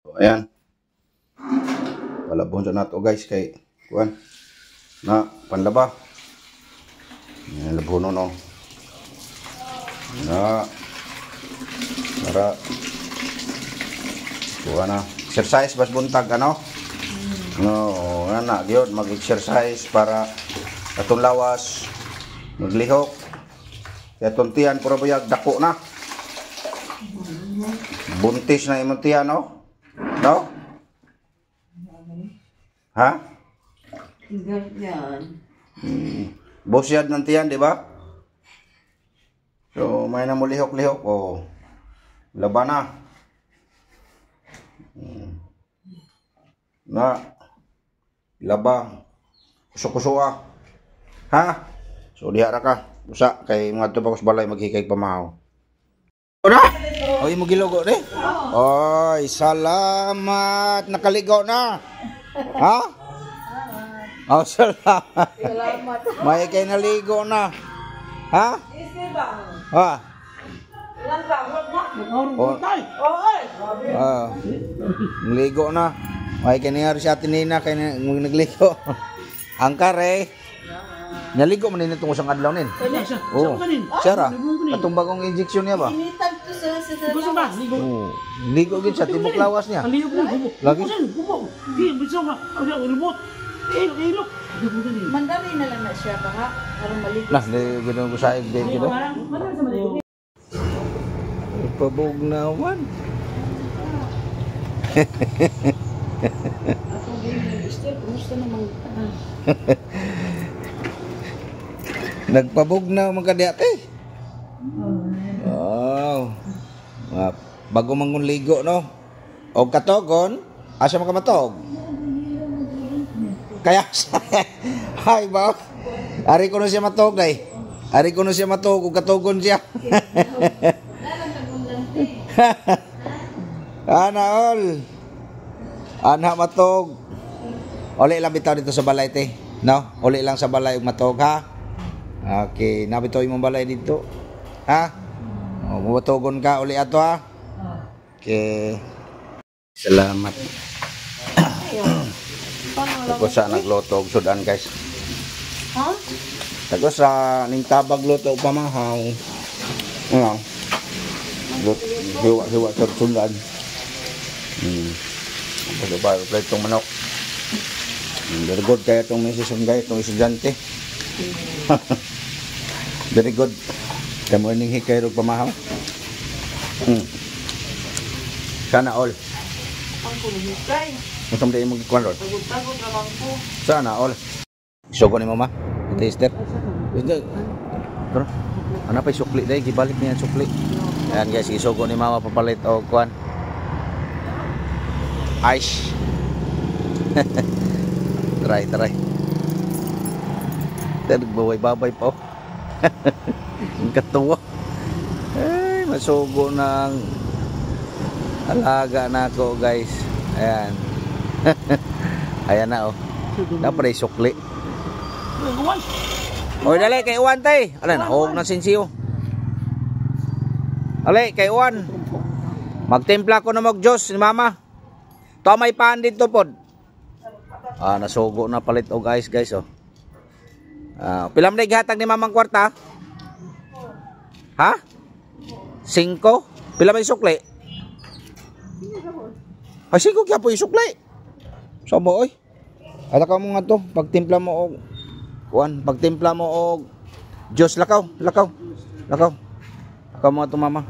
So, ayan. Palabon sa nato, guys, kay kuan na panlaba. Ayan, labhono, no. Na. Para kuha na. Exercise bas buntag, ano? No, ana gyud mag-exercise para atong lawas maglihok. Kaya atong tiyan puro buyag dako na. Buntis na imong tiyan, no? No? Ha? Ganyan. Busyad ng tiyan, di ba? So, may na mo lihok-lihok. Oh. Laban na. Na. Laba. Kuso-kuso ah. Ha? So, diha ra ka. Usa, kay mga pa ko sa balay maghikay pamahaw. Una? Oy, mo gilogo ni? Oy, salamat. Nakaligo na. Ha? Oh, salamat. Salamat. May kay naligo na. Ha? Ha? Oh. Ah. Naligo na. May kay niya si Ate Nina kay nagligo. Angkar eh. Naligo man din itong usang adlaw nin. Oo. Siya ra. Atong bagong injection niya ba? Initan to sa Gusto ba? Ligo. Oo. Ligo gid sa tibok lawas niya. Ang ligo ko, gubo. Lagi. Gubo. Di, bisa nga. Ang ilbot. Ilok, ilok. Mandali na lang na siya ka ha. Aron maligo. Lah, di gino ko sa din gino. Pabog naman. Atong Mister, kumusta namang Nagpabog na man ka diate. Wow. Ah, bago man kong ligo, no? O katogon, asa man ka matog? Kaya, hay ba? Ari ko na siya matog ay. Ari ko na siya matog ug katogon siya. Ana all. Ana matog. Uli lang bitaw dito sa balay te. No? Uli lang sa balay ug matog ha. Okay, nabitaw imong balay dito. Ha? O, mabatogon ka uli ato ha. Okay. Salamat. Tapos sa nagluto og sudan, guys. Ha? Tapos sa ning tabag luto og pamahaw. Ano? Hiwa hiwa sa sudan. Tapos ba itong manok. Very good kaya itong misis guys, itong estudyante. Very good. Kaya mo ning hikay rog pamahaw. Sana all. Ang kulihikay. Gusto mo mo gikuan ron? Tagod-tagod naman ko. Sana all. Sugo ni mama. Taster. Hindi. Tara. Ano pa sukli dai gibalik niya ang sukli. Ayan guys, isugo ni mama papalit og kuan. Ice. Try, try. Nagbaway babay pa oh. Ang katuwa. Ay, masugo ng alaga na ako, guys. Ayan. Ayan na oh. Dapat ay sukli. Oy, dali kay Uwan tay. Ala na, huwag na sinsiyo. Ali, kay Uwan. Magtimpla ko na mag Diyos ni Mama. To may pan dito pod. Ah, nasugo na palit og ice, guys, oh. Ah, pila man gihatag ni Mamang kwarta? Ha? Singko? Pila may sukli? Ay, singko kaya po yung sukli. Sama oy. Ala ka mo nga to, pagtimpla mo og kuan, pagtimpla mo og Diyos lakaw, lakaw. Lakaw. Lakaw mo nga to, mama.